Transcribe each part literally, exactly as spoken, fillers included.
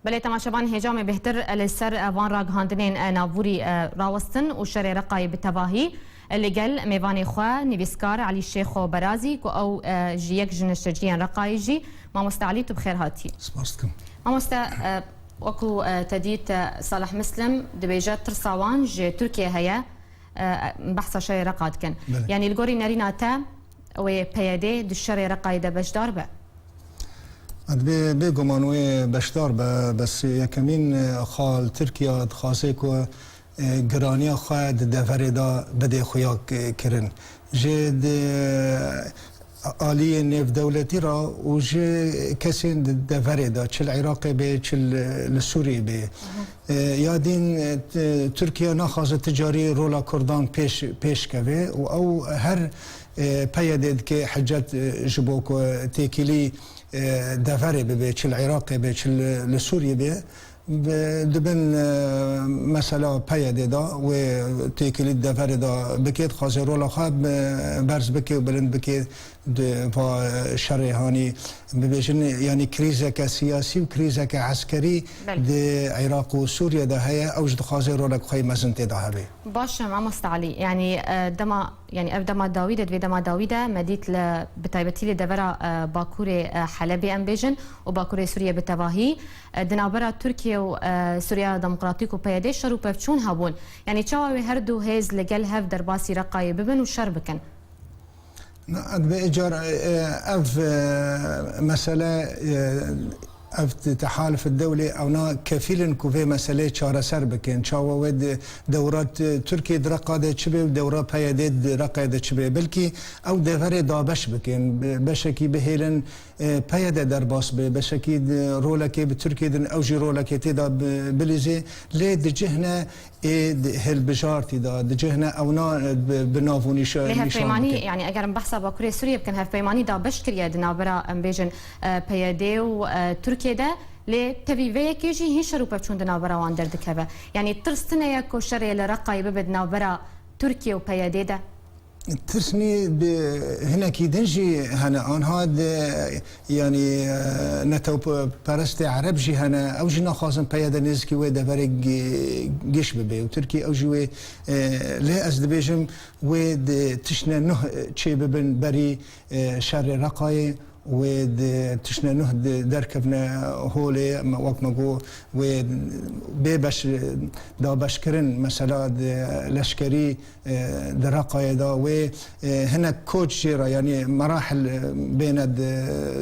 Belê temaşevan, hêja me bêhtir li ser van ragihandinên navbûrî rawestin û şerê Reqayê bi tevahî li gel mêvanê xwe nivîskar Elî Şêxo Berazî ku ew ji yek ji nişteciyên Reqayê jî. Mamoste Elî, tu bi xêr hatî. Spas dikim. Mamoste, wekû te dît, Salih Muslim dibêje tirsa wan ji Tirkiyê heye. Behsa şerê Reqa dikin. Belê. Yanî li gorî nerîna te wê P Y D di şerê Reqayê de beşdar be? Bê, bêguman wê beşdar be, bes yekemîn, e, xal Tirkiye dixwaze ku, e, giraniya xwe di deverê de bidê xuya k-, kirin. Ji di aliyê nêvdewletî re û ji kesên di deverê de, çi li Iraqê bê, çi li, li Sûriyê bê. E, ya dîn, e, t-, Tirkiye naxwaze ti carî rola Kurdan pêş, pêş keve û ew her, e, peyedê dike hicet, e, ji bo ku têkilî, e, deverê bibe, çi li Iraqê be, çi li, li Sûriyê be, bi, dibin, e, mesela peyedê de wê têkilî deverê de bike, dixwaze rola xwe, e, berz bike û bilind bike. Di va şerê hanî bibêjin, yanî krîzeke siyasî û krîzeke eskerî Belê. di Iraq û Sûriye de heye, ew jî dixwaze rolek xwe yê mezin tê de hebe. Baş e, mamoste Elî, yanî, e, dema, yanî ev dema dawî de, di vê dema dawî de me dît li, bi taybetî li devera, e, Bakurê, e, Helebê em bêjin û Bakurê Sûriye bi tevahî, e, di navbera Tirkiye û, e, Sûriya Demokratîk û P Y D şer û pevçûn hebûn. Yanî çawa wê her du hêz li gel hev derbasî Reqayê bibin û şer bikin? Na, ev vê car, e, ev, e, mesele, e, ev te-, tehalif dewlê ewna kefîl in ku vê meseleyê çareser bikin. Çawa wê di dewra t-, Tirkiye di Reqa de çi bê û dewra P Y D di Reqa de çi bê? Belkî ew deverê dabeş bikin, be-, beşekî bihêlin, e, P Y D derbas bê, beşekî di rolekê bi Tirkiye din ew jî rolekê tê de bi-, bilîzê. Lê di cihne ê di hilbijartî de, di cihne ewna, e, bi, bi nav û nîşa-, Lê nîşan hevpeymanî, bikin. Yanî eger em behsa Bakurê Sûriyê bikin, hevpeymanî dabeş kiriye di navbera, em bêjin, e, P Y D û, e, Tirkiye de. Lê tevî vê yekê jî hîn şer û pevçûn di navbera wan derdikeve. Yanî tirs tune ye ku şerê li Reqayê bibe di navbera Tirkiye û P Y D de. Tirsnî di hinekî din jî hene. Anha di, yanî, e, netewperestê Ereb jî hene. Ew jî naxwazin P Y D nêzikî wê deverê gi-, giş bibe. Û Tirkî ew jî wê, e, lê ez dibêjim wê di tiştine nuh çê bibin berî, e, şerê Reqayê. Wê di tiştine nuh di derkevne holê, me, wek me got, wê bê beş, dabeşkirin, mesela di leşkerî, e, di Reqayê de wê, e, hinek koç jê re, yanî merahil, e, bêne di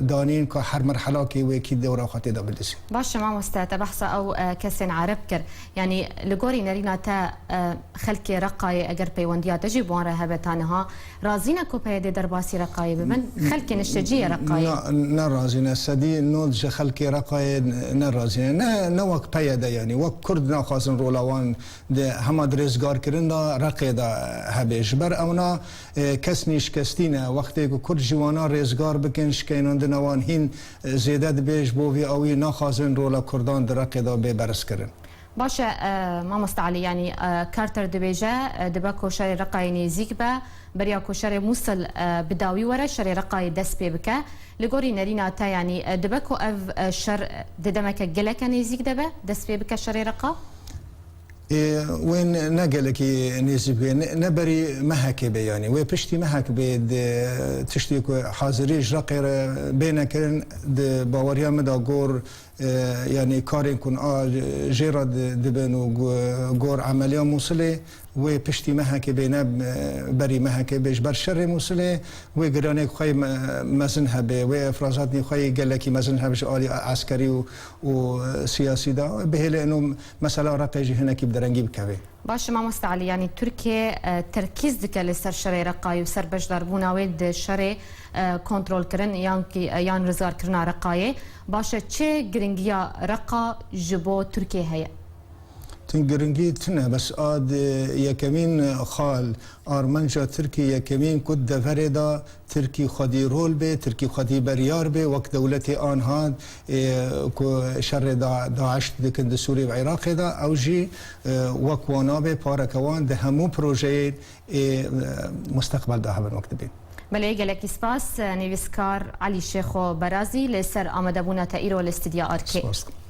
danîn ku her merhelakê wê kî dewra xwe tê de bilîzî. Baş e mamoste, te behsa ew, e, kesên Ereb kir. Yanî li gorî nerîna te, e, xelkê Reqayê eger peywendiya te jî bi wan re hebe ta niha, razî ne ku P Y D derbasî Reqayê bibin? Xelkê niştecî yê Reqayê. Na, ne razî ne. Sedî nod ji xelkê Reqayê ne razî ne. Ne, ne wek P Y D, yanî wek Kurd naxwazin rola wan di hema di rêzgarkirin de Reqê de hebe. Ji ber ewna, e, kes nîşkestî ne. Wextê ku Kurd ji wana rêzgar bikin, şikeynandina wan hîn, e, zêde dibe. Ji bo vî awî naxwazin rola Kurdan di Reqê de bê berizkirin. Baş e, e, mamoste Elî, yanî, e, Carter dibêje, e, dibe ku şerê Reqayê nêzîk be, beriya ku şerê Mûsil, e, bi dawî were, şerê Reqayê dest pê bike. Li gorî nerîna te, yanî, e, dibe ku ev, e, şer di demeke geleke nêzîk de be, dest pê bike şerê Reqa? Ê, wê ne, ne gelekî nêzîk be, ne, ne berî mehekê be, yanî wê piştî mehek be, di tiştê ku hazirî ji Reqê re bêne kirin, di baweriya min de gor, e, yanî karên ku a jê re di-, dibin û gu-, gor emeliya Mûsilê, wê piştî mehekê bêne, e, berî mehekê bê ji ber şerê Mûsilê, wê giranê xwe yê me-, mezin hebe, wê efrazatnî xwe yê gelekî mezin hebe ji alî eskerî û, û, e, siyasî de. Bihêle eno mesela Reqê jî hinekî bi derengî bikeve. Baş e, mamoste Elî, yanî Tirkiye, e, terkîz dike li ser şerê Reqayê û ser beşdarbûna wê di şerê, e, kontrolkirin yan kî, e, yan rizgarkirina Reqayê. Baş e, çi giringiya Reqa ji bo Tirkiye heye? Tin giringî tune, bes a di yekemîn xal armanca Tirkî yekemîn ku di deverê de Tirkî xwedî rol bê, Tirkî xwedî beriyar bê, wek dewletê anha, ê, ku şerê da-, DAIŞ dikin di Sûrî ve Iraqê de, ew jî, e, wek wana bê, pareke wan di hemû projeyên ê, e, musteqbel de hebin wek dibê. Belê, gelekî spas, e, nivîskar Elî Şêxo Berazî, li ser amadebûna te îro li Stûdya Arkê. Spas dikim.